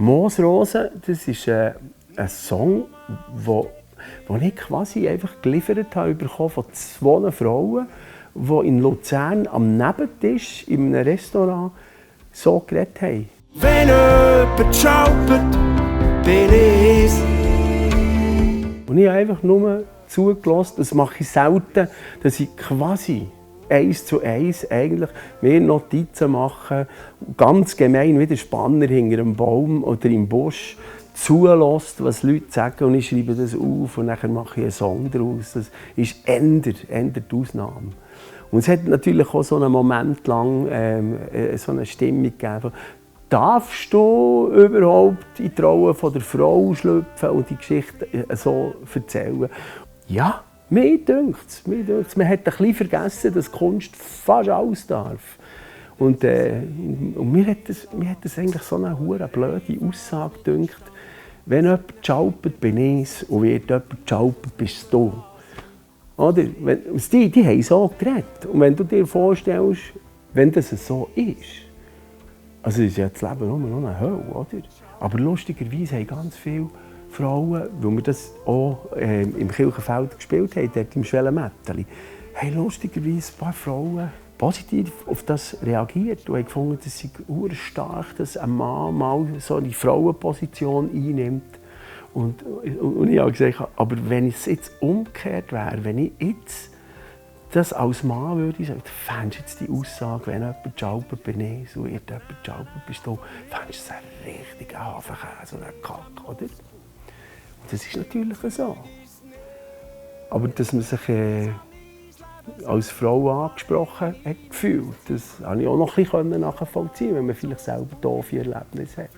Moosrosen, das ist ein Song, den ich quasi einfach geliefert habe von 2 Frauen, die in Luzern am Nebentisch in einem Restaurant so geredet haben. Wenn jemand schaupert, bin ich's. Und ich habe einfach nur zugelassen, das mache ich selten, dass ich quasi 1:1 eigentlich mir Notizen mache, ganz gemein wie der Spanner hinter einem Baum oder im Busch zulässt, was Leute sagen, und ich schreibe das auf und dann mache ich einen Song daraus. Das ist eher die Ausnahme. Und es hat natürlich auch so einen Moment lang so eine Stimmung gegeben. Darfst du überhaupt in die Rolle von der Frau schlüpfen und die Geschichte so erzählen? Ja, mir dünkt es. Man hat ein bisschen vergessen, dass Kunst fast alles darf. Und mir hat das eigentlich so eine hure blöde Aussage gedünkt. Wenn jemand schaupert, bin ich's, und wird jemand schaupert, bist du. Oder? Die haben so geredet. Und wenn du dir vorstellst, wenn das so ist, also ist ja das Leben nur noch eine Hölle, oder? Aber lustigerweise haben ganz viele Frauen, weil wir das auch im Kirchenfeld gespielt haben, dort im Schwellenmätteli, haben lustigerweise ein paar Frauen positiv auf das reagiert und haben gefunden, das sei urstark, dass ein Mann mal so eine Frauenposition einnimmt. Und ich habe gesagt, aber wenn es jetzt umgekehrt wäre, wenn ich jetzt das als Mann würde sagen, fändest du jetzt die Aussage, wenn jemand schaupert, bin ich, so wird jemand schaupert, bist du, fändest du es ein richtiger Hafenkäse oder ein Kack, oder? Und das ist natürlich so. Aber dass man sich als Frau angesprochen hat gefühlt, das konnte ich auch noch ein bisschen nachvollziehen, wenn man vielleicht selber doofe Erlebnisse hat.